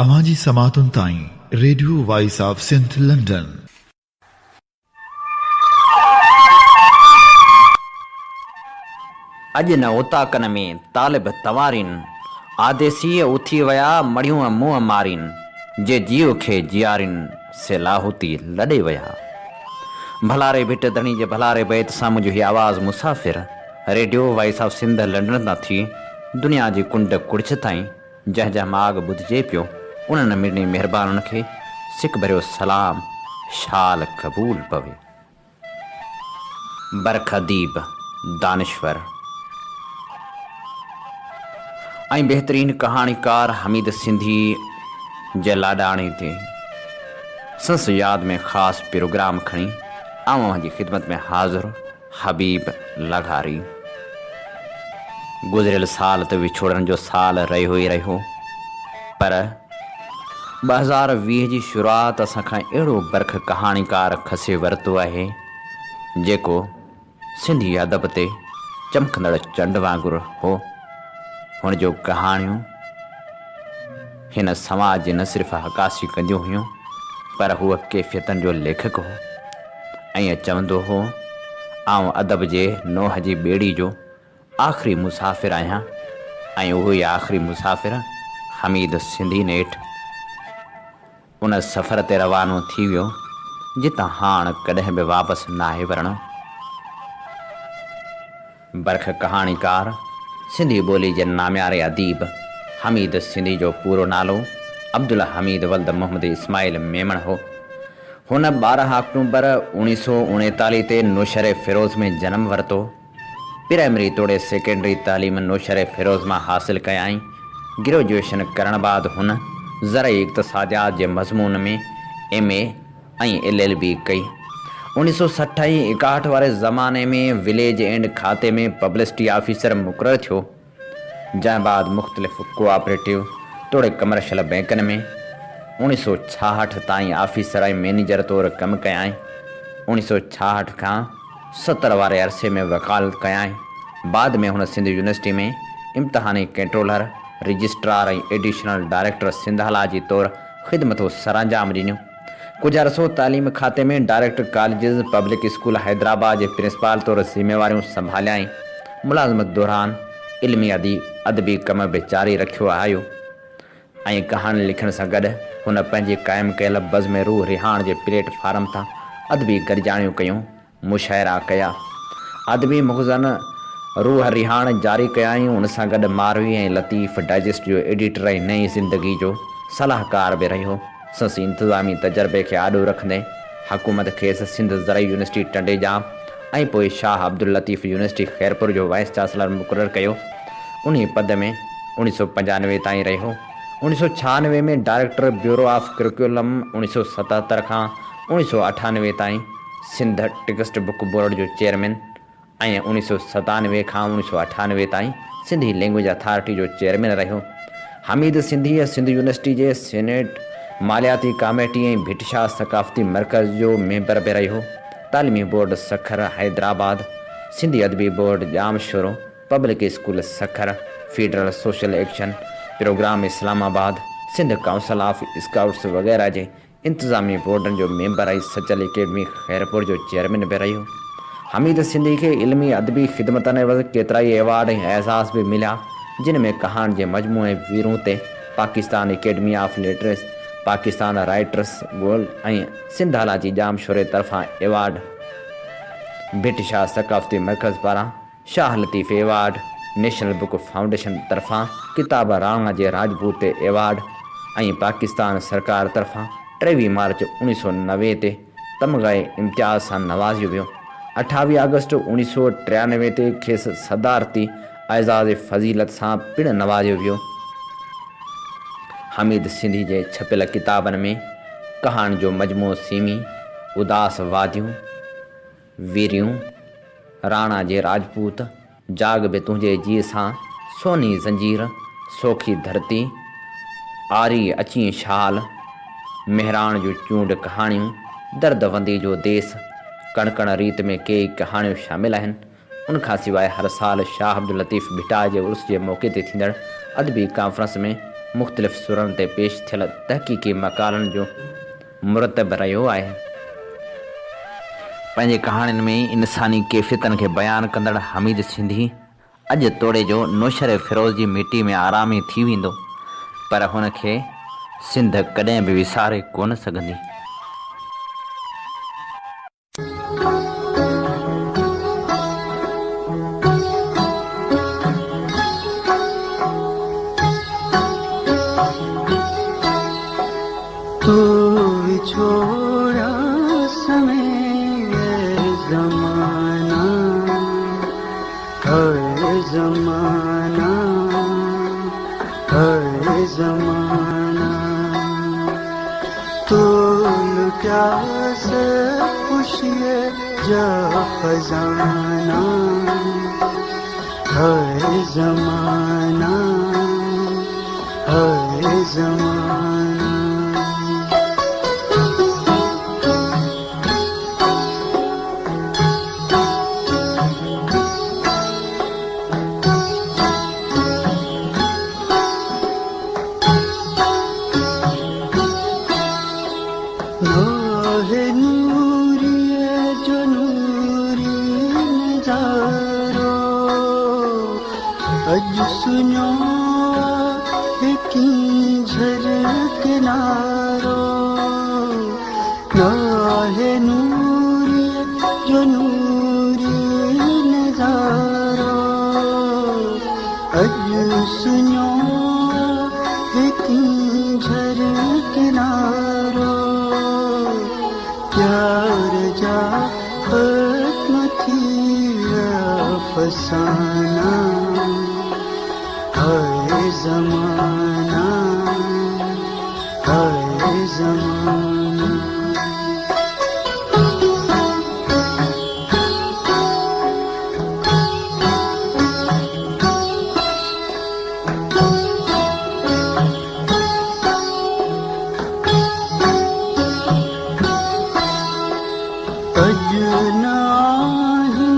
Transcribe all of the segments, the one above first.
اوهان جي سماعتن تائين radio voice of Sindh London. اڄ نه اوطاقن ۾ طالب تنوارين، آديسيء اٿي ويا مڙهيون منهن مارين، جي جيء کي جيارين سي لاهوتي لڏي ويا. ڀلاري ڀٽ ڌڻي جي ڀلاري بيت سان منهنجو هي آواز مسافر radio voice of Sindh London تان ٿي دنيا جي ڪنڊ ڪڙڇ تائين جنهن جنهن ماڳ ٻڌجي پيو، انهن مڙني مهربانن کي سڪ ڀريو سلام شال قبول پوي. برک اديب، دانشور ۽ بهترين ڪهاڻيڪار حميد سنڌي جي لاڏاڻي تي سنس ياد ۾ خاص پروگرام کڻي آئون اوهان جي خدمت ۾ حاضر حبيب لغاري. گذريل سال ته وڇوڙن جو سال رهيو ئي رهيو پر 2020 جي شروعات اسان کان اهڙو برک ڪهاڻيڪار کسي ورتو آهي جيڪو سنڌي ادب تي چمڪندڙ چنڊ وانگر هو. هن جو ڪهاڻيون هن سماج جي نه صرف عڪاسي ڪنديون هيون پر هو ڪيفيتن جو ليکڪ هو. ائين چوندو هو، آئون ادب جي نوح جي ٻيڙي جو آخري مسافر آهيان ۽ اهو ئي آخري مسافر حميد سنڌي نيٺ ان سفر تي روانو ٿي ويو، جتان هاڻ ڪڏهن به واپس ناهي ورڻو. برک ڪهاڻيڪار، سنڌي ٻولي جي نامياري اديب حميد سنڌي جو پورو نالو عبدالحميد ولد محمد اسماعيل ميمڻ هو. هن 12 آڪٽومبر اوڻيهه سو اوڻيتاليهه تي نوشهري فيروز ۾ جنم ورتو. پرائمري توڙي سيڪنڊري تعليم نوشهري فيروز مان حاصل ڪيائين. گريجوئيشن ڪرڻ بعد هن زرعي اقتصاديات جي مضمون ۾ ايم. اي. ۽ ايل ايل بي ڪئي. اوڻيهه سو 60 ۽ 61 واري زماني ۾ وليج اينڊ کاتي ۾ پبلسٽي آفيسر مقرر ٿيو، جنهن بعد مختلف ڪوآپريٽو توڙي ڪمرشل بئنڪن ۾ اوڻيهه سو 66 تائين آفيسر ۽ مئنيجر طور ڪم ڪيائين. اوڻيهه سو 66 کان 70 واري عرصي ۾ وڪالت ڪيائين. بعد ۾ هن سنڌ يونيورسٽي ۾ امتحاني controller, registrar ۽ additional director Sindhology طور خدمتون سرانجام ڏنيون. ڪجهه عرصو تعليم کاتي ۾ director colleges public school Hyderabad جي پرنسپال طور ذميواريون سنڀاليائين. ملازمت دوران علمي ادبي ڪم به جاري رکيو آيو ۽ ڪهاڻين لکڻ سان گڏ هن پنهنجي قائم ڪيل بزم روح رهاڻ جي پليٽ فارم تان ادبي گڏجاڻيون ڪيون. مشاعرا ڪيا. ادبي مخزن روح رهاڻ جاري ڪيائين. ان سان گڏ ماروي ۽ لطيف ڊائجسٽ جو ايڊيٽر ۽ نئين زندگي جو صلاحڪار به رهيو. سندس انتظامي تجربي کي آڏو رکندي حڪومت کيس سنڌ زرعي يونيورسٽي ٽنڊي ڄام ۽ پوء شاهه عبداللطيف يونيورسٽي خيرپور جو وائيس چانسلر مقرر ڪيو. انهي پد ۾ اوڻيهه سو پنجانوي تائين رهيو. اوڻيهه سو ڇهانوي ۾ ڊائريڪٽر بيورو آف ڪريڪيولم اوڻيهه سو ستهتر کان اوڻيهه سو اٺانوي تائين سنڌ ٽيڪسٽ بڪ بورڊ جو چيئرمين ۽ اوڻيهه سو ستانوي کان اوڻيهه سو اٺانوي تائين سنڌي لينگويج اٿارٽي جو چيئرمين رهيو. حميد سنڌيء سنڌ يونيورسٽي جي سينيٽ مالياتي ڪاميٽي ۽ ڀٽ شاهه ثقافتي مرڪز جو ميمبر به رهيو. تعليمي بورڊ سکر، حيدرآباد، سنڌي ادبي board Jamshoro, public school Sukkur, federal social action programme Islamabad, Sindh council of scouts وغيره جي انتظامي بورڊن جو ميمبر ۽ سچل اڪيڊمي خيرپور جو چيئرمين به رهيو. حميد سنڌي کي علمي ادبي خدمتن عيوض ڪيترائي ايوارڊ ۽ اعزاز به مليا، جن ۾ ڪهاڻين جي مجموعي ويرون تي Pakistan academy of letters, Pakistan writers guild ۽ Sindhology ڄامشوري طرفان ايوارڊ، ڀٽ شاهه ثقافتي مرڪز پاران Shah Latif award, national book foundation طرفان ڪتاب راڻا جي راجپوت تي ايوارڊ ۽ پاڪستان سرڪار طرفان ٽيويهه مارچ اوڻيهه سو 90 تي تمغه امتياز سان نوازيو ويو. اٺاويهه آگسٽ اوڻيهه سو ٽيانوي تي کيس صدارتي اعزاز فضيلت سان پڻ نوازيو ويو. حميد سنڌي جي ڇپيل ڪتابن ۾ ڪهاڻين جو مجموعو سيمي، اداس واديون، ويريون، راڻا جي راجپوت، جاڳ به تنهنجي جيء سان، سوني زنجير، سوکي ڌرتي، آري اچين شال، مهراڻ جون چونڊ ڪهاڻيون، درد وندي جو ديس، ڪڻڪڻ ريت ۾ ڪيئي ڪهاڻيون شامل آهن. ان کان سواء هر سال شاهه عبداللطيف ڀٽائي جي عرس جي موقعي تي ٿيندڙ ادبي ڪانفرنس ۾ مختلف سرن تي پيش ٿيل تحقيقي مقالن جو مرتب رهيو آهي. پنهنجي ڪهاڻين ۾ انساني ڪيفيتن کي بيان ڪندڙ حميد سنڌي اڄ توڙي جو نوشهري فيروز جي مٽي ۾ آرامي ٿي ويندو پر هن کي سنڌ ڪڏهن به وساري ڪونه سگهندي. تو وڇوڙا سمي زمانا هاء زمانا هاء زمانا تو لٽيا سڀ خوشيء جا خزانا هاء زمانا هاء زمانا. ناهي نوريء جو نوري نظارو، اڄ سڃو آهي ڪينجهر ڪنارو. ناهي نوريء جو نوري نظارو، اڄ سڃو آهي ڪينجهر ڪنارو. پيار جا ختم ٿي ويا فسانا، هاء زمانا، هاء زمانا. اڄ نه آهن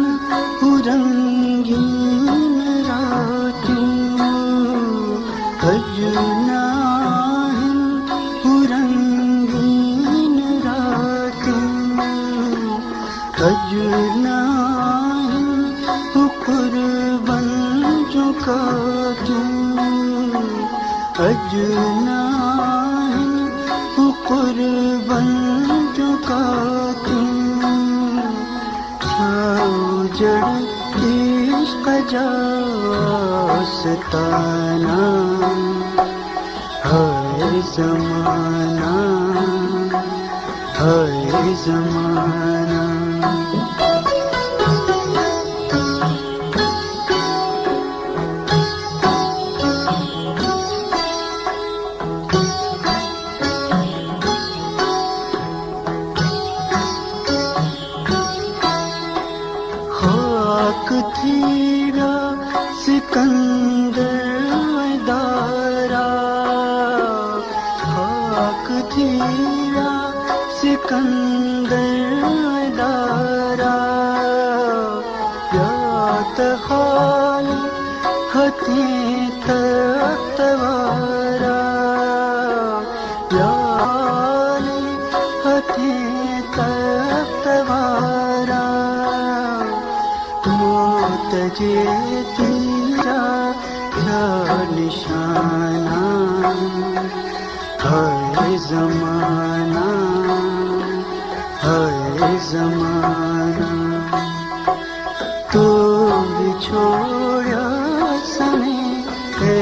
هو رنگين راتيون، اڄ نه آهن هو رنگين راتيون، اڄ نه آهن هو قربن جون ڪاتيون، اڄ نه آهن هو قربن جون ڪاتيون. ٿيا اجڙ عشق جا آستانا، هاء زمانا، هاء زمانا. خاڪ ٿي ويا سڪندر ۽ دارا، خاڪ ٿي ويا سڪندر ۽ دارا، ٻيا ته خالي هٿين تخت وارا، ٻيا خالي هٿين تخت وارا. موت جي تيرا ٿيا نشانا، هاء زمانا، هاء زمانا. تو وڇوڙيا سمي اي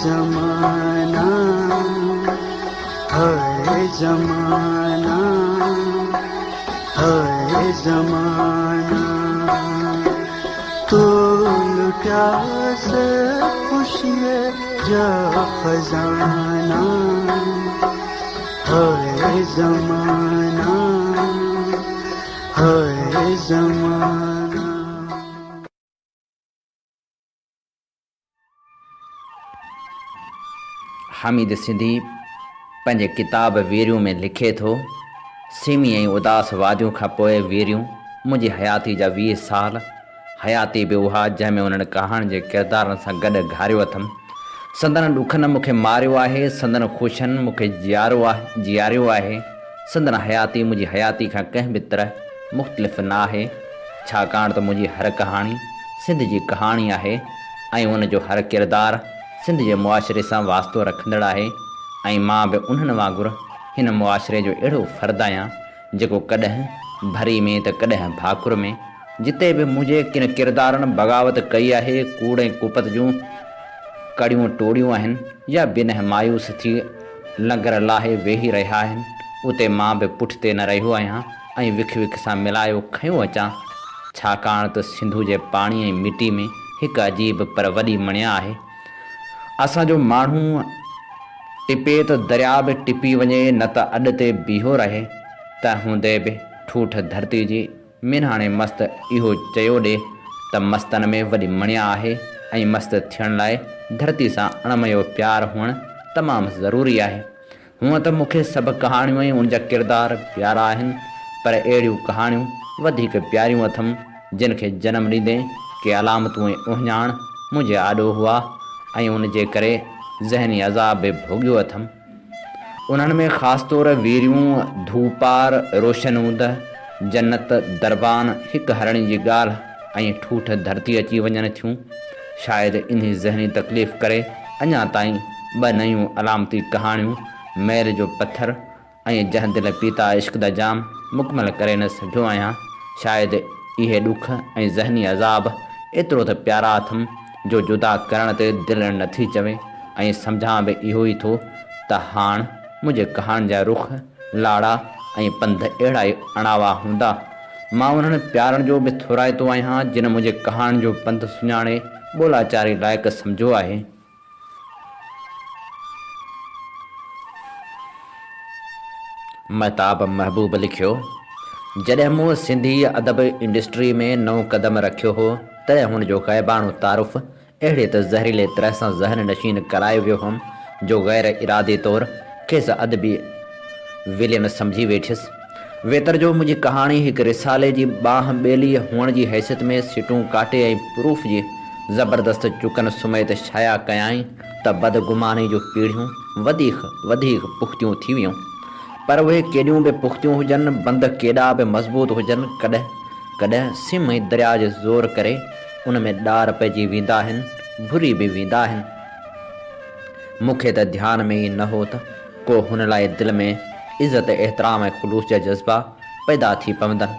زمانا، هاء زمانا، هاء زمانا. تو لٽيا سڀ خوشيء جا خزانا، هاء زمانا، هاء زمانا. حميد سنڌي پنهنجي ڪتاب ويريون ۾ لکي ٿو، سيمي ۽ اداس واديون کان پوء ويريون منهنجي حياتي جا 20 سال، حياتي به اها جنهن ۾ انهن ڪهاڻين جي ڪردارن سان گڏ گهاريو اٿم. سندن ڏکن مون کي ماريو آهي، سندن خوشين مون کي جياريو آهي، سندن حياتي منهنجي حياتي کان ڪنهن به طرح مختلف نه آهي، ڇاڪاڻ ته منهنجي هر ڪهاڻي سنڌ جي ڪهاڻي آهي ۽ ان جو هر ڪردار سنڌ جي معاشري سان واسطو رکندڙ آهي ۽ مان به انهن وانگر هن معاشري جو اهڙو فرد آهيان جيڪو ڪڏهن ڀري ۾ ته ڪڏهن ڀاڪر ۾، جتي به منهنجي ڪن ڪردارن بغاوت ڪئي آهي، ڪوڙ ۽ ڪوپت جون ڪڙيون ٽوڙيون آهن يا بنهه مايوس ٿي لنگر لاهي ويهي رهيا آهن، اتي مان به پٺتي نه رهيو آهيان ۽ وک وک سان ملايو کنيو اچان، ڇاڪاڻ ته سنڌو جي پاڻي ۽ مٽي ۾ هڪ عجيب پر وڏي مڻيا آهي. اسان جو ماڻهو ٽپي ته درياء به ٽپي وڃي نه ته اڏ تي بيهو رهي، تنهن هوندي به ٺوٺ ڌرتي جي مينهاڻي مست اهو چيو ڏي ته مستن ۾ وڏي مڻيا آهي ۽ مست ٿيڻ لاء ڌرتي سان اڻميو پيار هئڻ تمام ضروري آهي. هونء ته مون کي سڀ ڪهاڻيون ۽ ان جا ڪردار پيارا آهن پر اهڙيون ڪهاڻيون وڌيڪ پياريون اٿم جن کي جنم ڏيندي ڪي علامتون ۽ اهڃاڻ منهنجي آڏو هئا ۽ ان جي ڪري ذهني عذاب به ڀوڳيو اٿم. انهن ۾ خاص طور ويريون، ڌوپار، روشن اوندهه، جنت، دربان، هڪ هرڻي جي ڳالهه ۽ ٺوٺ ڌرتي اچي وڃن ٿيون. شايد انهي ذهني تڪليف ڪري اڃا تائين ٻه نيون علامتي ڪهاڻيون ميل جو پٿر ۽ جنهن دل پيتا عشق دا جام مڪمل ڪري نه سگهيو آهيان. شايد اهي ڏک ۽ ذهني عذاب ايترو ته پيارا اٿم جو جدا ڪرڻ تي دل نه ٿي چوي ۽ سمجهان به اهو ئي ٿو ته هاڻ منهنجي ڪهاڻين جا رخ، لاڙا ۽ پنڌ اهڙا ئي اڻاوا هوندا. مان انهن پيارن جو به ٿورائتو آهيان جن منهنجي ڪهاڻين جو پنڌ سڃاڻي ٻولاچاري لائق سمجهيو آهي. مهتاب محبوب لکيو، جڏهن مون سنڌي ادب انڊسٽري ۾ نئون قدم رکيو هو، تڏهن هن جو غائباڻو تعارف اهڙي ته زهريلي طرح سان ذهن نشين ڪرايو ويو هئم جو غير ارادي طور کيس ادبي ولين سمجهي ويٺيس. ويتر جو منهنجي ڪهاڻي هڪ رسالي جي ٻانهن ٻيلي هئڻ جي حيثيت ۾ سٽون ڪاٽي ۽ پروف جي زبردست چڪن سميت شايع ڪيائين ته بدگماني جون پيڙهيون وڌيڪ وڌيڪ پختيون ٿي ويون. پر اهي ڪيڏيون به پختيون هجن، بند ڪيڏا به مضبوط هجن، ڪڏهن ڪڏهن سم ۽ درياء جي زور ڪري ان ۾ ڏار پئجي ويندا آهن، ڀري به ويندا آهن. مون کي ته ڌيان ۾ ئي نه هو ته ڪو هن لاء دل ۾ عزت، احترام ۽ خلوص جا جذبا پيدا ٿي پوندن.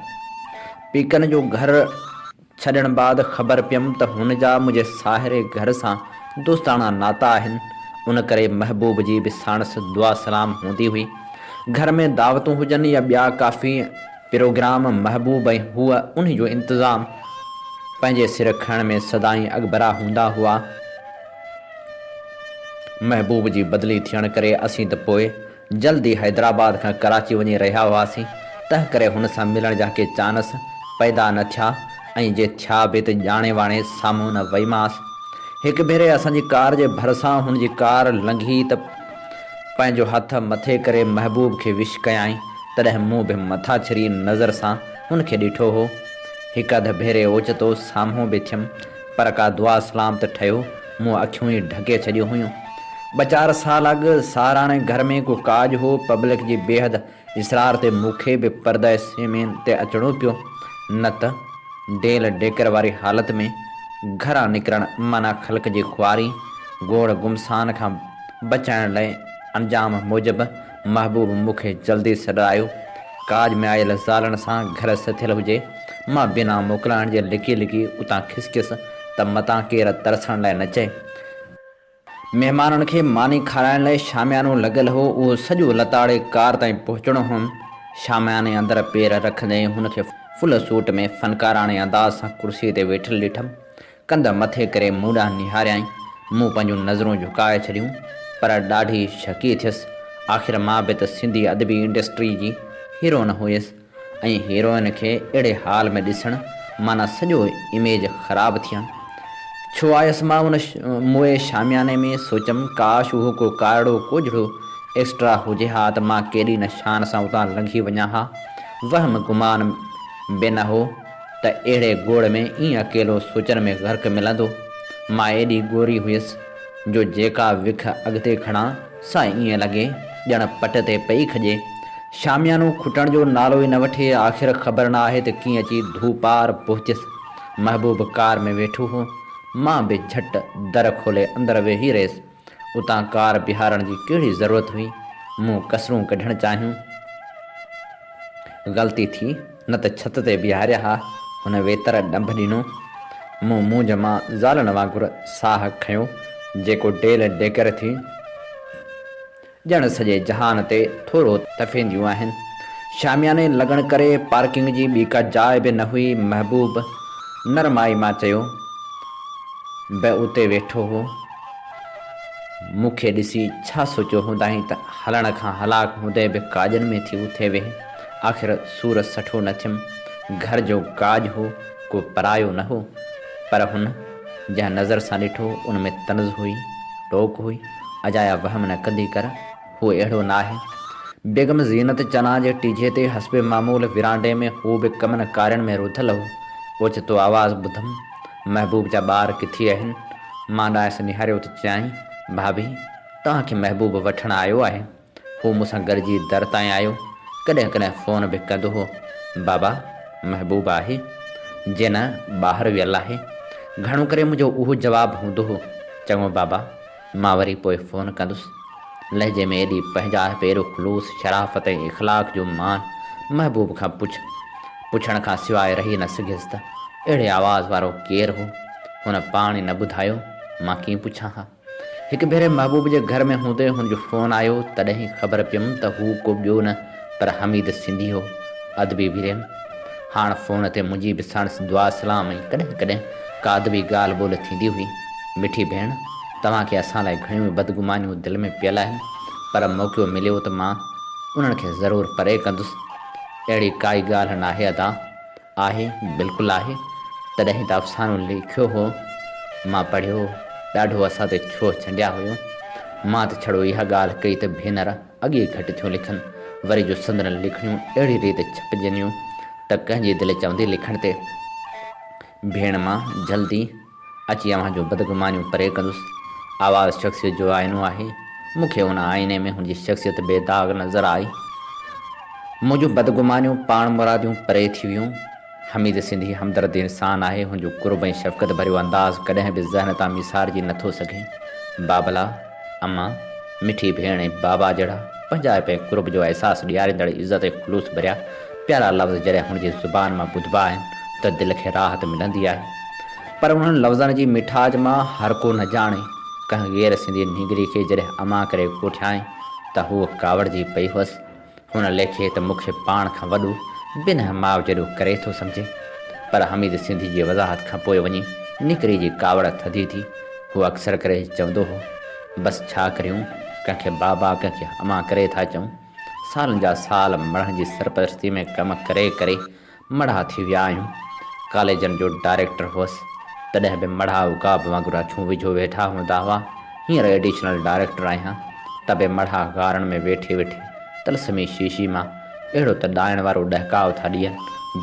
پيڪن جو گهر ڇڏڻ بعد خبر پيم ته هن جا منهنجي ساهري گهر سان دوستاڻا ناتا آهن، ان ڪري محبوب جي به ساڻس دعا سلام هوندي هئي. گهر ۾ دعوتون هجن يا ٻيا ڪافي پروگرام، محبوب ۽ هوء انهي جو انتظام پنهنجي سر کڻڻ ۾ سدائين اڳڀرا هوندا هئا. محبوب جي بدلي ٿيڻ ڪري اسين ته پوء جلد ئي حيدرآباد کان ڪراچي وڃي رهيا هئاسين، تنهن ڪري هن سان ملڻ جا ڪي چانس پيدا نه ٿيا ۽ جي ٿيا به ته ڄاڻي واڻي سامهون نه وئيمانس. هڪ ڀيري اسان جي ڪار جي ڀرسان هن جي ڪار لنگهي ته پنهنجو هٿ مٿي ڪري محبوب کي وش ڪيائين، تڏهن مون به مٿاڇري نظر سان هن کي ڏٺو هو. هڪ اڌ ڀيري اوچتو سامهون به ٿيم، پر ڪا دعا سلام ته ٺهيو، مون اکيون ئي ڍڪي ڇڏيون هيون. ٻه چار سال اڳ ساهراڻي گهر ۾ ڪو ڪاڄ هو، پبلڪ جي بيحد اصرار تي مون کي به پرده سيمين تي اچڻو پيو، نه ته ڊيل ڊيڪر واري حالت ۾ گهران نڪرڻ معنيٰ خلق جي خواري، گوڙ گمسان کان بچائڻ لئه انجام موجب محبوب مون کي جلدي سڏرايو. ڪاڄ ۾ آيل زالن سان گهر سٿيل هجي. مان بنا موڪلائڻ جي لڪي لڪي اتان کسڪيس ته متان ڪير ترسڻ لاء نه چئي. مهمانن کي ماني کارائڻ لاء شاميانو لڳل هو، اهو سڄو لتاڙي ڪار تائين پهچڻو هئم. شامياني اندر پير رکندي ئي هن کي فل سوٽ ۾ فنڪاراڻي انداز سان ڪرسيء تي ويٺل ڏٺم. ڪنڌ مٿي ڪري مون ڏانهن نهاريائين. مون پنهنجون نظرون جهڪائي ڇڏيون، پر ڏاڍي شڪي ٿيس. آخر مان به ته سنڌي ادبي انڊسٽري جي هيروئن هيس ۽ هيروئن کي اهڙي حال ۾ ڏسڻ معنيٰ سڄو اميج خراب ٿيڻ. ڇو آيس مان ان موئي شامياني ۾؟ سوچيم، ڪاش اهو ڪو ڪارڙو ڪوجهڙو ايڪسٽرا هجي ها ته مان ڪيڏي نه شان سان اتان لنگهي وڃان ها. وهم گمان به نه هو. ته اهڙي گوڙ ۾ ائين اڪيلو سوچن ۾ غرق ملندو. مان ايڏي ڳوري هيس جو جيڪا وک اڳتي کڻان، سا ائين لڳي، ڄڻ پٽ تي پئي کڄي. شاميانو کٽڻ جو نالو ئي نه وٺي. آخر خبر نه آهي ته ڪيئن اچي ڌوپار پهتيس. محبوب ڪار ۾ ويٺو هو. مان به جهٽ در کولي اندر ويهي رهيس. اتان ڪار بيهارڻ جي ڪهڙي ضرورت هئي؟ مون ڪسرون ڪڍڻ چاهيون. غلطي ٿي، نه ته ڇت تي بيهاريان ها. هن ويتر ڏنڀ ڏنو. مون مونجهه مان زالن وانگر ساهه کنيو، جيڪو ڊيل ڊيڪر ٿي ڄڻ سڄي جهان تي ٿورو تڦينديون آهن. شامياني لڳڻ ڪري پارڪنگ جي ٻي ڪا جاء به نه هئي. محبوب نرمائي مان چيو. به اتي ويٺو هو. مون کي ڏسي ڇا سوچيو هوندائين ته هلڻ کان هلاڪ هوندي به ڪاڄن ۾ ٿي اٿي ويهه. آخر سور سٺو نه ٿيم. گهر جو ڪاڄ هو، ڪو پرايو نه هو. پر هن جنهن نظر سان ڏٺو، ان ۾ طنز هئي، ٽوڪ هئي. اجايا وهم نه ڪندي ڪر، هو اهڙو ناهي. بيگم زينت چنا جي ٽيجهي تي حسب معمول ورانڊي ۾ هو به ڪمن ڪارين ۾ رڌل هو. اوچتو آواز ٻڌم، محبوب جا ٻار ڪٿي آهن؟ مان ڏانهس نهاريو ته چيائين، ڀاڀي، توهان کي محبوب وٺڻ آيو آهي. هو مون سان گڏجي در تائين آيو. ڪڏهن ڪڏهن فون به ڪندو هو، بابا، محبوب آهي؟ جي نه، ٻاهر ويل آهي. گهڻو ڪري منهنجو اهو جواب هوندو هو، چڱو بابا، مان وري پوء فون ڪندس. لهجي ۾ ايڏي پنهنجائپ، ايڏو خلوص، شرافت ۽ اخلاق جو مان محبوب کان پڇ پڇڻ کان سواء رهي نه سگهيس ته اهڙي آواز وارو ڪير هو؟ هن پاڻ ئي نه ٻڌايو، مان ڪيئن پڇان ها؟ هڪ ڀيري محبوب جي گهر ۾ هوندي هن جو فون آيو، تڏهن خبر پيم ته هو ڪو ٻيو نه پر حميد سنڌي هو. ادبي ورهين. هاڻ فون تي منهنجي به ساڻس دعا سلام ۽ ڪڏهن ڪڏهن ڪا ادبي ڳالهه ٻولهه ٿيندي هئي. مٺي ڀيڻ، توهان کي اسان لاء گهڻيون ئي بدگمانيون دل ۾ پيل آهن، پر موقعو مليو ته مان انهن کي ضرور پري ڪندس. اهڙي ڪائي ڳالهه ناهي ادا. آهي، بلڪل آهي. تڏهن ته افسانو لکيو هو. مان پڙهيو، ڏاڍو اسان تي ڇوهه ڇنڊيا هيو. مان ته ڇڙو اها ڳالهه ڪئي ته ڀينر اڳي ئي گهٽ ٿيون لکن، وري جو سندن لکڻيون اهڙي ريت ڇپجنديون ته ڪنهن جي دل چوندي لکڻ تي. ڀيڻ مان جلدي اچي اوهان جون بدگمانيون پري ڪندس. آواز شخصيت جو آئينو آهي. مون کي ان آئيني ۾ هن جي شخصيت بي داغ نظر آئي. منهنجون بدگمانيون پاڻمراديون پري ٿي ويون. حميد سنڌي همدرد انسان آهي، هن جو قرب ۽ شفقت ڀريو انداز ڪڏهن به ذهن تان ميسارجي نٿو سگهي. بابلا، امان، مٺي ڀيڻ ۽ بابا جهڙا پنهنجائپ ۽ قرب جو احساس ڏياريندڙ عزت ۽ خلوص ڀريا پيارا لفظ جڏهن هن جي زبان مان ٻڌبا آهن ته دل کي راحت ملندي آهي. پر انهن لفظن جي مٺاج مان هر ڪو نه ڄاڻي. ڪنهن غير سنڌي نينگري کي جڏهن امان ڪري ڪوٺيائين ته هوء ڪاوڙجي پئي هئس. هن ليکي ته مون کي پاڻ کان وڏو بنهه ماء جيڏو ڪري ٿو سمجهي. پر حميد سنڌي جي وضاحت کان پوء وڃي نڪري جي ڪاوڙ ٿڌي ٿي. هو اڪثر ڪري چوندو هو، بس ڇا ڪريون، ڪنهن کي بابا ڪنهن کي امان ڪري ٿا چئون. سالن جا سال مڙهن جي سرپرستي ۾ ڪم ڪري ڪري مڙها ٿي ويا آهيون. ڪاليجن جو ڊائريڪٽر هئس، تڏهن به مڙها عقاب وانگر اڇون وجهيو ويٺا هوندا هئا. هينئر ايڊيشنل ڊائريڪٽر آهيان، ته به مڙها غارن ۾ ويٺي ويٺي طلسمي شيشي مان اهڙو ته ڏائڻ وارو ڏهڪاء ٿا ڏين،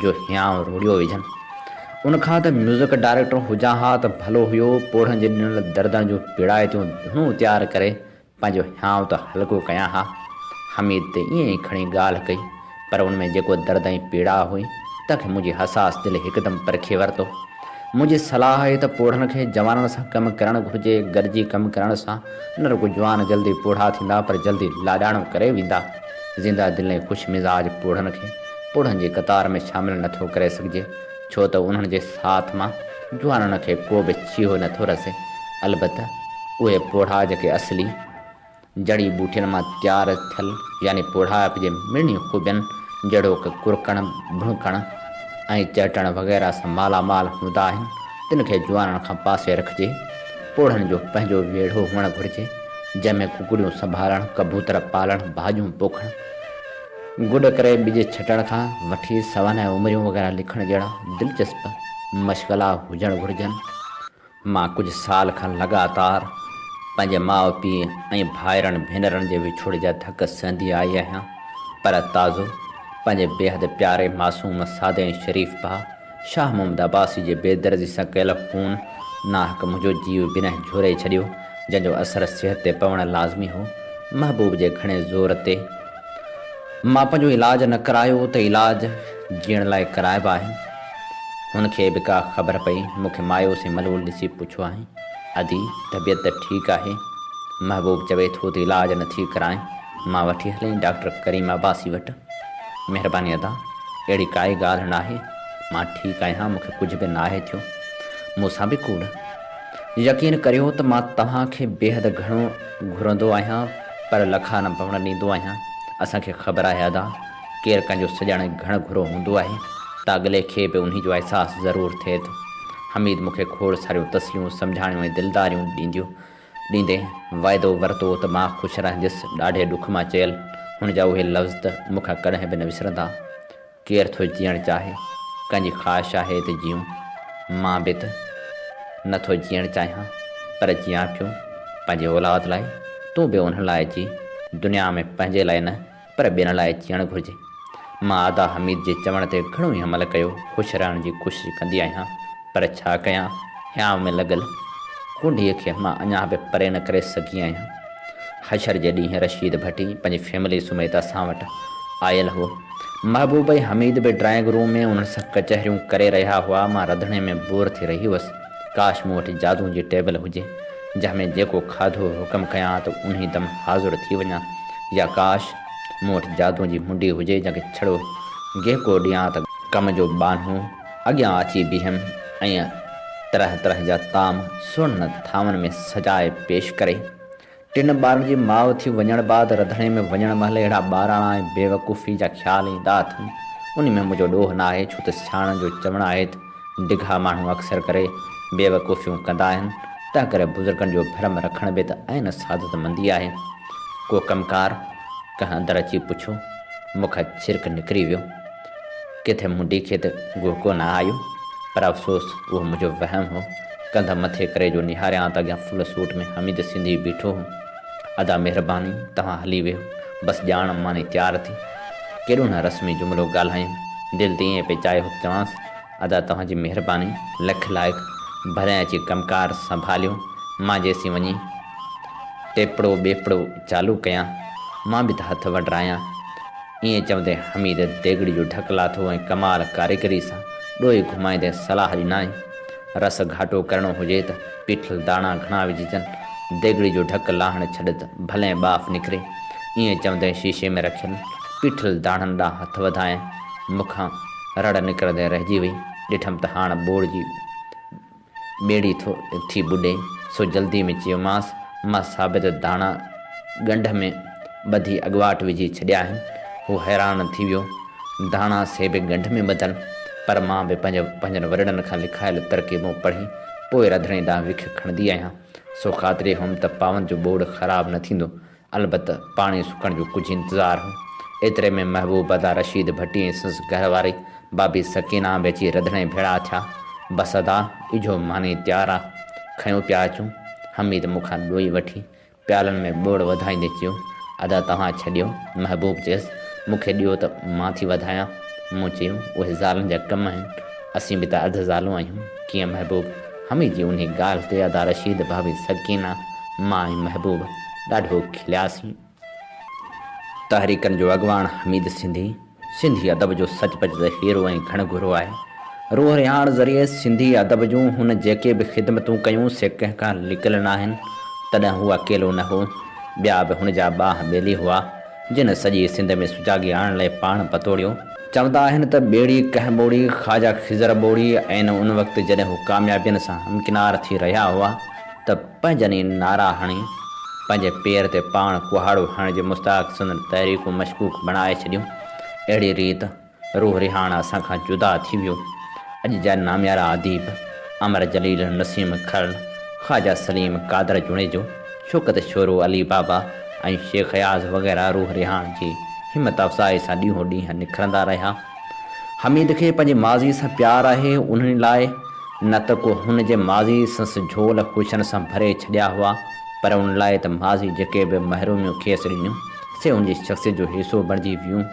جو هيانء روڙيو وجهن. ان کان ته ميوزڪ ڊائريڪٽر هجان ها ته ڀلو هيو. پوڙهن جي ڏنل دردن جون پيڙائتيون ڌنون تيار ڪري پنهنجو هيانء ته هلڪو ڪيان ها. حميد ته ائين ئي کڻي ڳالهه ڪئي، پر ان ۾ جيڪو درد ۽ پيڙاء هئي، تنهن کي منهنجي حساس دل هڪدم پرکي ورتو. منهنجي صلاح آهي ته پوڙهن کي جوانن سان ڪم ڪرڻ گهرجي. گڏجي ڪم ڪرڻ سان نه رڳو جوان جلدي پوڙها ٿيندا، پر جلدي لاڏاڻو ڪري ويندا. زنده دل ۽ خوش مزاج پوڙهن کي پوڙهن جي قطار ۾ شامل نه ٿو ڪري سگهجي، ڇو ته انهن جي ساٿ مان جوانن کي ڪو به ڇيهو نه ٿو رسي. البته اهي پوڙها جيڪي اصلي جڙي ٻوٽين مان تيار ٿيل يعني پوڙهائپ جي مڙني خوبين جهڙوڪ ڪرڪڻ، ڀڻڪڻ ۽ چهٽڻ وغيره سان مالا مال هوندا آهن، تن کي جوانن کان پاسي رکجي. پوڙهن جو پنهنجو ويڙهو هئڻ گهرجي، جنهن ۾ ڪڪڙيون سنڀالڻ، ڪبوتر پالڻ، ڀاڄيون پوکڻ، گڏ ڪري ٻج ڇٽڻ کان وٺي سوانح عمريون وغيره لکڻ جهڙا دلچسپ مشغلا هجڻ گهرجن. مان ڪجهه سال کان لڳاتار پنهنجي ماء پيء ۽ ڀائرن ڀينرن جي وڇوڙي جا ڌڪ سهندي آئي آهيان، پر تازو پنهنجي بيحد پياري، معصوم، سادي ۽ شريف ڀاء شاهه محمد عباسي جي بيدردي سان ڪيل خون ناحق منهنجو جيء بنهه جهوري ڇڏيو. جنهن جو اثر صحت تي پوڻ لازمي هو. محبوب جي گهڻي زور تي مان پنهنجو علاج نه ڪرايو ته علاج جيئڻ لاء ڪرائبا آهن. هن کي به ڪا خبر پئي، مون کي مايوس ۽ ملول ڏسي پڇيو آهين، ادي طبيعت ته ٺيڪ آهي؟ محبوب چوي ٿو ته علاج نه ٿي ڪرائين، مان وٺي هلين ڊاڪٽر ڪريم عباسي وٽ. مهرباني ادا، اهڙي ڪائي ڳالهه ناهي، مان ٺيڪ آهيان، مون کي ڪجهه به ناهي ٿيو. مون سان به ڪوڙ. يقين ڪريو ته مان توهان کي بيحد گهڻو گهرندو آهيان پر لکا نه پوڻ ڏيندو آهيان. اسان کي خبر آهي ادا، ڪير ڪنهن جو سڄڻ ۽ گهڻ گهرو هوندو آهي ته اڳلي کي به انهي جو احساس ضرور ٿئي ٿو. حميد مون کي کوڙ ساريون تسليون، سمجهاڻيون ۽ دلداريون ڏينديو ڏيندي وعدو ورتو ته مان خوش رهنديس. ڏاڍي ڏک مان چيل هن جا اهي لفظ ته مون کان ڪڏهن به نه وسرندا. ڪير ٿو جيئڻ چاهي؟ ڪنهن جي خواهش آهي ته جيئون؟ مان به ته نه ٿو جيئڻ چاهيان، پر جيئان پيو، پنهنجي اولاد لاء. تون به انهن لاء جي. دنيا ۾ پنهنجي لاء نه، پر ٻين لاء جيئڻ گهرجي. مان ادا حميد جي چوڻ تي گهڻو ئي عمل ڪيو، خوش رهڻ جي ڪوشش ڪندي آهيان، پر ڇا ڪيان، هيانء ۾ لڳل ڪونڊيء کي مان اڃا به پري نه ڪري سگهي آهيان. حشر جي ڏينهن رشيد ڀٽي پنهنجي فيملي سميت اسان وٽ آيل هو. محبوب ۽ حميد به ڊرائنگ روم ۾ انهن سان ڪچهريون ڪري رهيا هئا. مان رڌڻي ۾ بور ٿي رهي هئس. ڪاش مون وٽ جادوء جي ٽيبل هجي، جنهن ۾ جيڪو کاڌو حڪم ڪيان ته انهي دم حاضر ٿي وڃان يا ڪاش مون وٽ جادوء جي منڊي هجي جنهن کي ڇڙو گيهڪو ڏيان ته ڪم جو ٻانهو اڳيان اچي بيهيم ۽ طرح طرح جا طعام سهڻن ٿانون ۾ سجائي پيش ڪري. ٽن ٻارن جي ماء ٿي وڃڻ بعد رڌڻي ۾ وڃڻ مهل اهڙا ٻاراڻا ۽ بيوقوفي جا خيال ايندا اٿم. انهي ۾ منهنجو ڏوهه ناهي ڇو ته سياڻن جو چوڻ آهي ته ڊگها ماڻهو اڪثر ڪري بيوقوفيون ڪندا آهن، تنهنڪري بزرگن جو ڀرم رکڻ به ته عين سعادتمندي آهي. ڪو ڪم ڪار؟ ڪنهن اندر اچي پڇيو. مون کان ڇرڪ نڪري ويو. ڪٿي منڊي کي ته گوهه ڪو نه آيو، پر افسوس اهو منهنجو وهم هو. ڪنڌ مٿي ڪري جو نهاريان ته اڳيان فل سوٽ ۾ حميد سنڌي بيٺو هو. ادا مهرباني، توهان هلي ويهو، بس ڄاڻ ماني تيار ٿي. ڪيڏو نه رسمي جملو ڳالهايم. دل ته ائين پئي چاهيو ته چوانس، ادا توهان جي مهرباني، لک لائق، ڀلين اچي ڪم ڪار سنڀاليو، مان جيسين وڃي ٽيپڙو ٻيپڙو چالو ڪيان، مان به ته هٿ وڍرايان. ائين چوندي حميد ديڳڙي جو ڍڪ لاٿو ۽ ڪمال ڪاريگري سان ڏوئي گهمائيندي صلاح ڏنائين، رس گهاٽو ڪرڻو هجي ته پيٺل داڻا گهڻا وجهجن، ديڳڙي جو ڍڪ لاهڻ ڇڏ ته ڀلين ٻاڦ نڪري. ائين چوندي شيشي ۾ رکيل پيٺل داڻن ڏانهن هٿ وڌائين. مون کان رڙ نڪرندي رهجي وئي. ڏٺم ته هاڻ ٻوڙ جي ٻيڙي ٿي ٻڏي، سو جلدي ۾ چيومانس، مان ثابت داڻا ڳنڍ ۾ ٻڌي اڳواٽ وجهي ڇڏيا آهن. هو حيران ٿي ويو. داڻا سي به ڳنڍ ۾ ٻڌل، پر مان به پنهنجن وڏڙن کان لکايل ترڪيبون پڙهي پوء رڌڻي ڏانهن وک کڻندي آهيان، سو خاطري هئم ته پاون جو ٻوڙ خراب نه ٿيندو. البت پاڻي سڪڻ جو ڪجهه انتظار هو. ايتري ۾ محبوب ادا رشيد ڀٽي ۽ سندس گهر واري بابي سڪينه به اچي رڌڻي ڀيڙا ٿيا. بس ادا، اجهو ماني تيار آ، کنيو پيا اچون. حميد مون کان ڏوئي وٺي پيالن ۾ ٻوڙ وڌائيندي چيو، ادا توهان ڇڏيو. محبوب چيس، مون کي ڏيو ته مان ٿي وڌايان. مون چيو، اهي زالن جا ڪم آهن، اسين به ته اڌ زالون آهيون. ڪيئن محبوب؟ حميد جي انهي ڳالهه تي ادا رشيد، ڀاڀي سڪينه، مان ۽ محبوب ڏاڍو کلياسين. تحريڪن جو اڳواڻ حميد سنڌي، سنڌي ادب جو سچ پچ ته هيرو ۽ گهڻ گهرو آهي. روح رهاڻ ذريعي سنڌي ادب جون هن جيڪي به خدمتون ڪيون سي ڪنهن کان لڪل ناهن. تڏهن هو اڪيلو نه هو. ٻيا به هن جا ٻانهه ٻيلي هئا. جن سڄي سنڌ ۾ سجاڳي آڻڻ لاء پاڻ پتوڙيو. چوندا آهن ته ٻيڙي ڪنهن ٻوڙي، خواجه خضر ٻوڙي، عين ان وقت جڏهن هو ڪاميابين سان همڪنار ٿي رهيا هئا ته پنهنجن ئي نعرا هڻي، پنهنجي پير تي پاڻ ڪهاڙو هڻڻ جي مستحق سندن تحريڪون مشڪوڪ بڻائي ڇڏيون. اهڙي ريت روح رهاڻ اسان کان جدا ٿي ويو. اڄ جا ناميارا اديب امر جليل، نسيم کرل، خواجه سليم، قادر جوڻيجو، شوڪت شورو، علي بابا ۽ شيخ اياز وغيره روح رهاڻ جي همت افزائي سان ڏينهون ڏينهن نکرندا رهيا. حميد کي پنهنجي ماضي سان پيار آهي، انهي لاء نه ته ڪو هن جي ماضي سنس جهول خوشين سان ڀري ڇڏيا هئا، پر ان لاء ته ماضي جيڪي به محروميون کيس ڏنيون، سي هن جي شخصيت جو حصو بڻجي ويون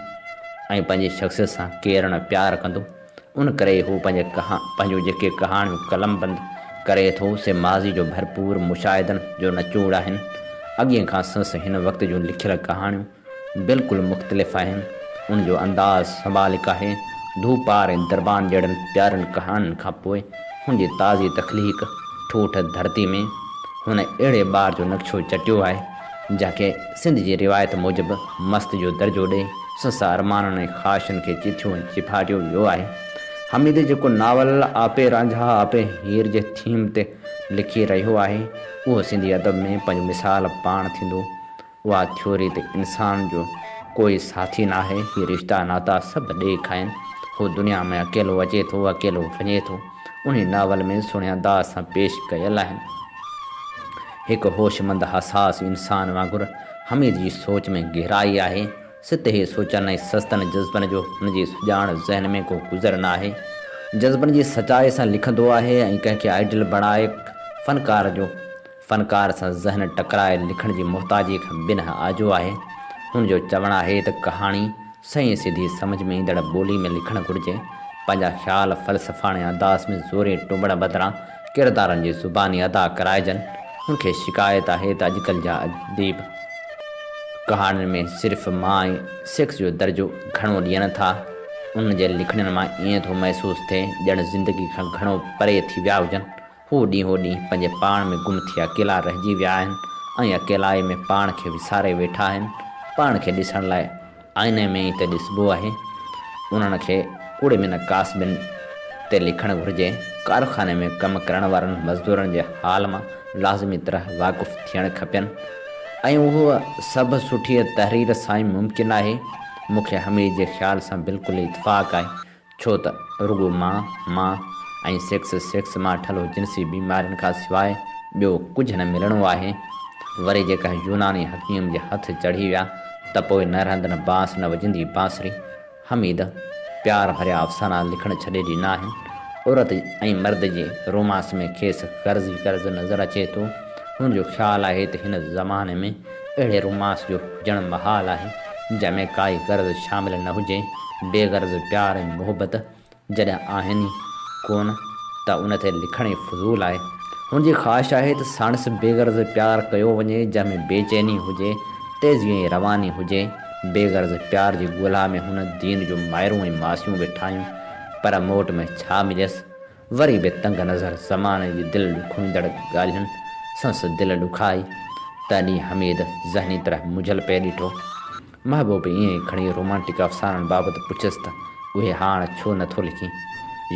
۽ پنهنجي شخصيت سان ڪير نه پيار ڪندو. ان ڪري ئي هو پنهنجون جيڪي ڪهاڻيون قلمبند ڪري ٿو، سي ماضي جو ڀرپور مشاهدن جو نچوڙ آهن. اڳئين کان سنس هن وقت جون لکيل ڪهاڻيون بلڪل مختلف آهن. ان جو انداز سنڀالڪ آهي. ڌوپار ۽ دربان جهڙن پيارين ڪهاڻين کان پوء هن جي تازي تخليق ٺوٺ ڌرتي ۾ هن اهڙي ٻار جو نقشو چٽيو آهي، جنهن کي سنڌ جي روايت موجب مست جو درجو ڏئي سنس ارمانن ۽ خواهشن کي چٿيو ۽ چيڀاٽيو ويو آهي. حميد جيڪو ناول آپي رانجها آپي هير جي ٿيم تي لکي رهيو آهي، اهو سنڌي ادب ۾ پنهنجو مثال پاڻ ٿيندو. اها ٿيوري ته انسان جو ڪوئي ساٿي ناهي، هي رشتا ناتا سڀ ڏيک آهن، هو دنيا ۾ اڪيلو اچي ٿو، اڪيلو وڃي ٿو. انهي ناول ۾ سهڻي انداز سان پيش ڪيل آهن. هڪ هوشمند حساس انسان وانگر حميد جي سوچ ۾ گهرائي آهي. سطحي سوچن ۽ سستن جذبن جو هن جي سڄاڻ ذهن ۾ ڪو گذر ناهي. جذبن جي سچائي سان لکندو آهي ۽ ڪنهن کي آئيڊيل بڻائي فنڪار جو فنڪار سان ذهن ٽڪرائي لکڻ جي محتاجيء کان بنهه آجو آهي. هن جو چوڻ آهي ته ڪهاڻي سنئين سڌي سمجهه ۾ ايندڙ ٻولي ۾ لکڻ گهرجي. پنهنجا خيال فلسفاڻي انداز ۾ زوري ٽنبڻ بدران ڪردارن جي زباني ادا ڪرائجن. هن کي شڪايت آهي ته اڄڪلهه جا اديب ڪهاڻين ۾ صرف مان ۽ سيڪس جو درجو گهڻو ڏين ٿا. انهن جي لکڻين مان ائين ٿو محسوس ٿئي ڄڻ زندگي کان گهڻو پري ٿي ويا هجن. هو ڏينهون ڏينهن پنهنجي پاڻ ۾ گم ٿي اڪيلا رهجي ويا آهن ۽ اڪيلائي ۾ پاڻ کي وساري ويٺا آهن. پاڻ کي ڏسڻ لاء آئيني ۾ ئي ته ڏسبو آهي. انهن کي ڪوڙمين ڪاسبين تي لکڻ گهرجي. ڪارخاني ۾ ڪم ڪرڻ وارن مزدورن جي حال مان لازمي طرح واقف ٿيڻ کپين ۽ اهو سڀ سٺيء تحرير سان ئي ممڪن آهي. مون کي حميد جي خيال سان بلڪل اتفاق آهي. ڇو ته رڳو مان، مان ۽ سيڪس، سيڪس مان ٺلهو جنسي بيمارين کان سواء ٻيو ڪجهه نه ملڻو آهي. وري جي ڪنهن يوناني حڪيم جي هٿ چڙهي ويا ته پوء نه رهندن بانس نه وڄندي بانسري. حميد پيار ڀريا افسانا لکڻ ڇڏي ڏنا آهن. عورت ۽ مرد جي رومانس ۾ کيس غرض ئي غرض نظر اچي ٿو. هن جو خيال آهي ته هن زماني ۾ اهڙي رومانس جو هجڻ محال آهي، جنهن ۾ ڪائي غرض شامل نه هجي. بي غرض پيار ۽ محبت جڏهن آهن ئي ڪونه ته ان تي لکڻ ئي فضول آهي. هن جي خواهش آهي ته ساڻس بي غرض پيار ڪيو وڃي، جنهن ۾ بي چيني هجي، تيزي ۽ رواني هجي. بي غرض پيار جي ڳولا ۾ هن دين جون مائرون ۽ ماسيون به ٺاهيون، پر موٽ ۾ ڇا مليس؟ وري به تنگ نظر زماني جي دل ڏکوئيندڙ ڳالهين سنس دل ڏکائي. تنهن ڏينهن حميد ذهني طرح منجهيل پئي ڏٺو. محبوب ائين ئي کڻي رومانٽڪ افسانن بابت پڇيس ته اهي هاڻ ڇو نه ٿو لکين؟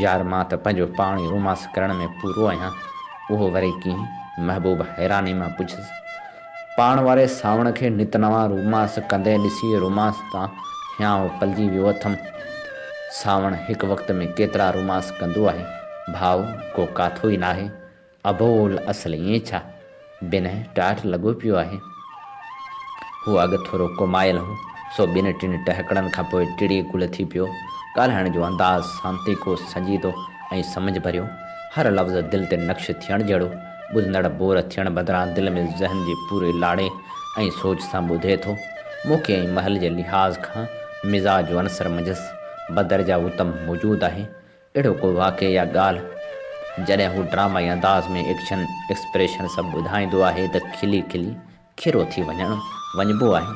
يار مان ته پنهنجو پاڻ ئي رومانس ڪرڻ ۾ پورو آهيان. اهو وري ڪيئن؟ محبوب حيراني مان پڇيس. پاڻ واري سانوڻ کي نت نوان رومانس ڪندي ڏسي رومانس تان هيانء پلجي ويو اٿم. سانوڻ هڪ وقت ۾ ڪيترا رومانس ڪندو آهي. ڀائو ڪو ڪاٿو ئي ناهي. ابول اصل ائين ڇا؟ بنهه ٽاٽ لڳو پيو آهي. هو اڳ ٿورو ڪومايل هو، سو ٻن ٽن ٽهڪڙن کان پوء ٽڙي گل ٿي پيو. ڳالهائڻ جو انداز سانتيڪو، سنجيدو ۽ سمجهه ڀريو. هر لفظ دل تي نقش ٿيڻ جهڙو. ٻڌندڙ بور ٿيڻ بدران دل ۾ ذهن جي پوري لاڙي ۽ سوچ سان ٻڌي ٿو. موقعي ۽ مهل جي لحاظ کان مزاح جو عنصر منجهس بدرجه اتم موجود آهي. اهڙو ڪو واقعي يا ڳالهه جڏهن هو ڊرامائي انداز ۾ ايڪشن، ايڪسپريشن سڀ ٻڌائيندو آهي ته کلي کلي کيرو ٿي وڃڻ وڃبو آهي.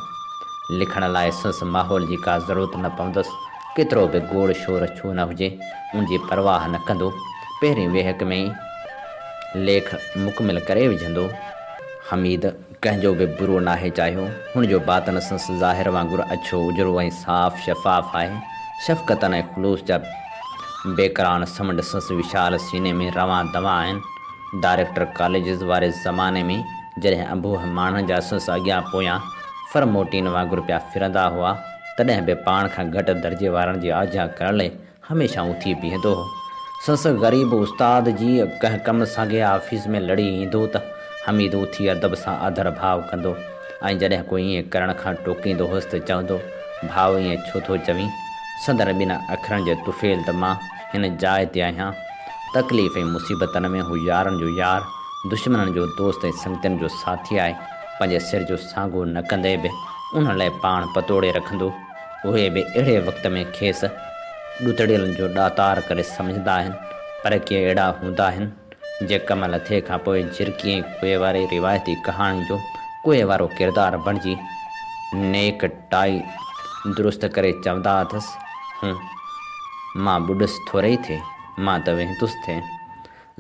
لکڻ لاء سنس ماحول جي ڪا ضرورت نه پوندس. ڪيترو به گوڙ شور ڇو نه هجي، ان جي پرواهه نه ڪندو. پهرين ويهڪ ۾ ئي ليک مڪمل ڪري وجهندو. حميد ڪنهن جو به برو ناهي چاهيو. هن جو باطن سنس ظاهر وانگر اڇو، اجرو ۽ صاف شفاف آهي. شفقتن ۽ خلوص جا بيڪران سمنڊ سنس وشال سيني ۾ روان دوان آهن. ڊائريڪٽر ڪاليجز واري زماني ۾ جڏهن انبوهه ماڻهن جا سس اڳيان پويان ڦرموٽين وانگر پيا ڦرندا هئا، تڏهن به پاڻ کان گهٽ درجي وارن جي آجيان ڪرڻ لئي هميشه اٿي بيهندو هو. سس غريب استاد جي ڪنهن ڪم سانگي آفيس ۾ لڙي ايندو ته حميد اٿي ادب سان آڌر ڀاء ڪندو ۽ جڏهن ڪو ائين ڪرڻ کان ٽوڪيندو هوس ته چوندو، ڀاء ائين ڇو ٿو چوين؟ سندن ٻن اکرن جي طفيل ته مان هن جاء تي آهيان. تڪليف ۽ مصيبتن ۾ هو يارن جو يار، دشمنن جو دوست ۽ سنگتين جو ساٿي آهي. پنهنجي سر جو سانگو نه ڪندي به انهن لاء پاڻ پتوڙي رکندو. اهي به اهڙي وقت ۾ کيس ڏتڙيلن جو ڏاتار ڪري سمجهندا آهن. پر ڪي اهڙا هوندا آهن، جي ڪم لٿي کان پوء جهرڪي ۽ ڪوئي واري روايتي ڪهاڻي جو ڪوئي وارو ڪردار بڻجي نيڪ ٽائي درست ڪري چوندا اٿس، هون، مان ٻڏس ٿورئي ٿئي، مان ته وهنتس ٿئي.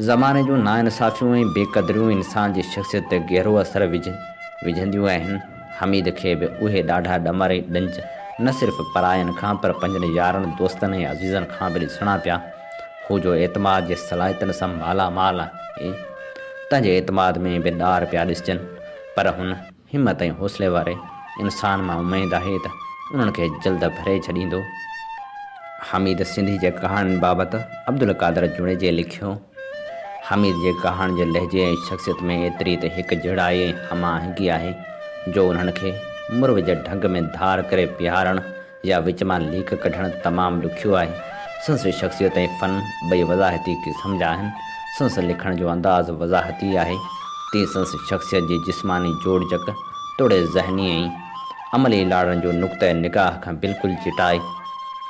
زماني جون ناانصافيون ۽ بي قدريون انسان جي شخصيت تي گهرو اثر وجهنديون آهن. حميد کي به اهي ڏاڍا ڏمر ۽ ڏنج نه صرف پراين کان پر پنهنجن يارن، دوستن ۽ عزيزن کان به ڏسڻا پيا. هو جو اعتماد جي صلاحيتن سان مالا مال آهي، تنهن جي اعتماد ۾ به ڏار پيا ڏسجن، پر هن همت ۽ حوصلي واري انسان مان اميد آهي ته انهن کي جلد ڀري ڇڏيندو. حميد سنڌي جي ڪهاڻين بابت عبدالقادر جوڻيجي لکيو، حميد جي ڪهاڻين جي لهجي ۽ شخصيت ۾ ايتري ته هڪ جهڙائي ۽ هم آهنگي آهي، جو انهن کي مروج ڍنگ ۾ ڌار ڪري بيهارڻ يا وچ مان ليڪ ڪڍڻ تمام ڏکيو آهي. سندس شخصيت ۽ فن ٻئي وضاحتي قسم جا آهن. سندس لکڻ جو انداز وضاحتي آهي، تيئن سندس شخصيت جي جسماني جوڙجڪ توڙي ذهني ۽ عملي لاڙن جو نقطه نگاهه کان بلڪل چٽائي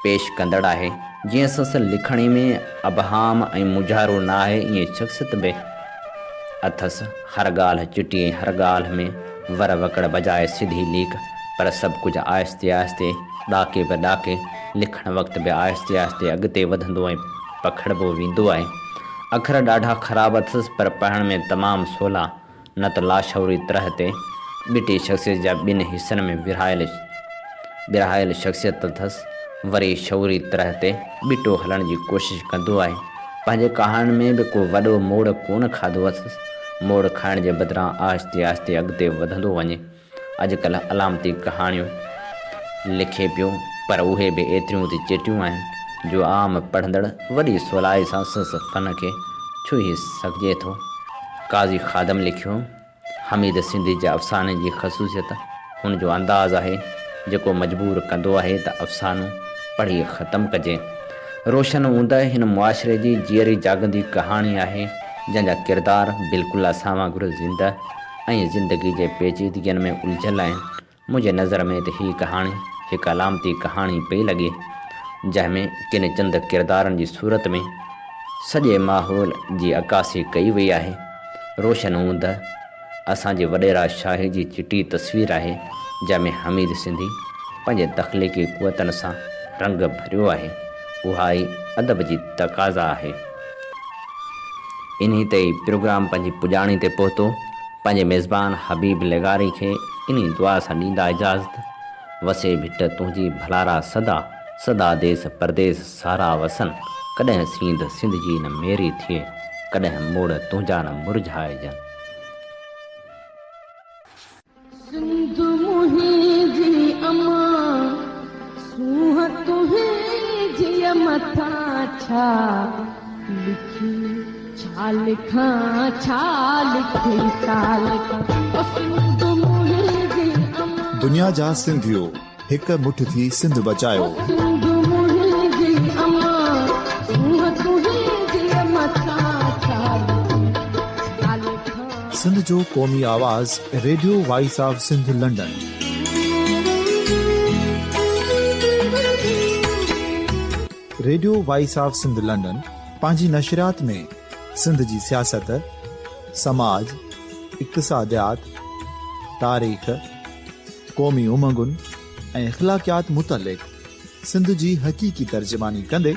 پيش ڪندڙ آهي. جيئن سندس لکڻي ۾ ابهام ۽ مونجهارو نه آهي، ايئن شخصيت به اٿس. هر ڳالهه چٽي ۽ هر ڳالهه ۾ ور وڪڙ بجاء سڌي ليڪ، پر سڀ ڪجهه آهستي آهستي، ڏاڪي به ڏاڪي، لکڻ وقت به آهستي آهستي اڳتي وڌندو ۽ پکڙبو ويندو آهي. اکر ڏاڍا خراب اٿس پر پڙهڻ ۾ تمام سولا، نه ته لاشعوري طرح تي ٻٽي شخصيت جا ٻن حصن ۾ ورهايل ورهايل شخصيت اٿس، وري شعوري طرح تي ٻٽو هلڻ جي ڪوشش ڪندو آهي. پنهنجي ڪهاڻين ۾ به ڪو وڏو موڙ ڪونه کاڌو اٿس. موڙ کائڻ جي بدران آهستي آهستي اڳتي وڌندو وڃي. اڄڪلهه علامتي ڪهاڻيون لکي پيو، پر اهي به ايتريون ته چٽيون آهن، جو عام پڙهندڙ وڏي سولائي سان سندس فن کي ڇهي سگهجي ٿو. قاضي خادم لکيو. حميد سنڌي جي افساني جي خصوصيت هن جو انداز آهي، جيڪو مجبور ڪندو آهي ته افسانو پڙهي ختم ڪجي. روشن اوندهه هن معاشري جي جيئري جاڳندي ڪهاڻي آهي، جنهن جا ڪردار بلڪل اسان وانگر زنده ۽ زندگي جي پيچيدگين ۾ الجهيل آهن. منهنجي نظر ۾ ته هيء ڪهاڻي هڪ علامتي ڪهاڻي پئي لڳي، جنهن ۾ ڪن چند ڪردارن جي صورت ۾ سڄي ماحول جي عڪاسي ڪئي وئي آهي. روشن اوندهه اسان جي وڏيرا شاهي جي چٽي تصوير آهي، جنهن ۾ حميد سنڌي پنهنجي تخليقي قوتن سان رنگ ڀريو آهي. اها ئي ادب جي تقاضا آهي. انهي تي ئي پروگرام پنهنجي پڄاڻي تي پهتو. پنهنجي ميزبان حبيب لغاري کي انهي دعا سان ڏيندا اجازت، وسي ڀٽ تنهنجي ڀلارا سدا، سدا ديس پرديس سارا وسن، ڪڏهن سينڌ سنڌ جي نه ميري ٿئي، ڪڏهن موڙ تنهنجا نه مرجهائجن. سنڌ منهنجي امان، سونهن تنهنجيء مٿان ڇا لکي ڇا لکان ڇا لکي ڇا لکان او سنڌ منهنجي امان. دنيا جا سنڌيو هڪ مٺ ٿي سنڌ بچايو. او سنڌ منهنجي امان، سونهن تنهنجيء مٿان ڇا لکي ڇا لکان. سنڌ جو قومي آواز radio voice of Sindh London. Radio voice of Sindh London پنهنجي نشريات ۾ سنڌ جي سياست، سماج، اقتصاديات، تاريخ، قومي امنگن ۽ اخلاقيات متعلق سنڌ جي حقيقي ترجماني ڪندي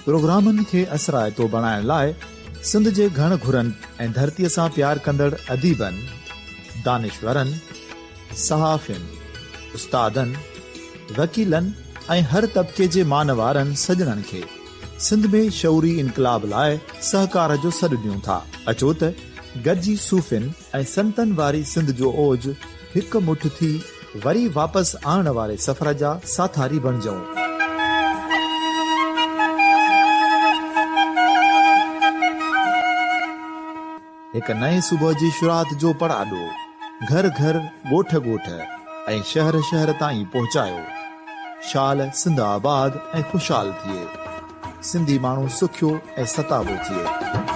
پروگرامن کي اثرائتو بڻائڻ لاء سنڌ جي گهڻ گهرن ۽ ڌرتيء سان پيار ڪندڙ اديبن، دانشورن، صحافين، استادن، وڪيلن ۽ هر طبقي جي مان وارن سڄڻن کي سنڌ ۾ شعوري انقلاب لاء سهڪار جو سڏ ڏيون ٿا. اچو ته گڏجي صوفين ۽ سنتن واري سنڌ جو اوج هڪ مٺ ٿي وري واپس آڻڻ واري سفر جا ساٿاري بڻجون. هڪ نئين صبح جي شروعات جو پڙاڏو گهر گهر، ڳوٺ ڳوٺ ۽ شهر شهر تائين پهچايو. شال سنڌ آباد ۽ خوشحال ٿئي. سنڌي ماڻهو سکيو ۽ ستابو ٿئي.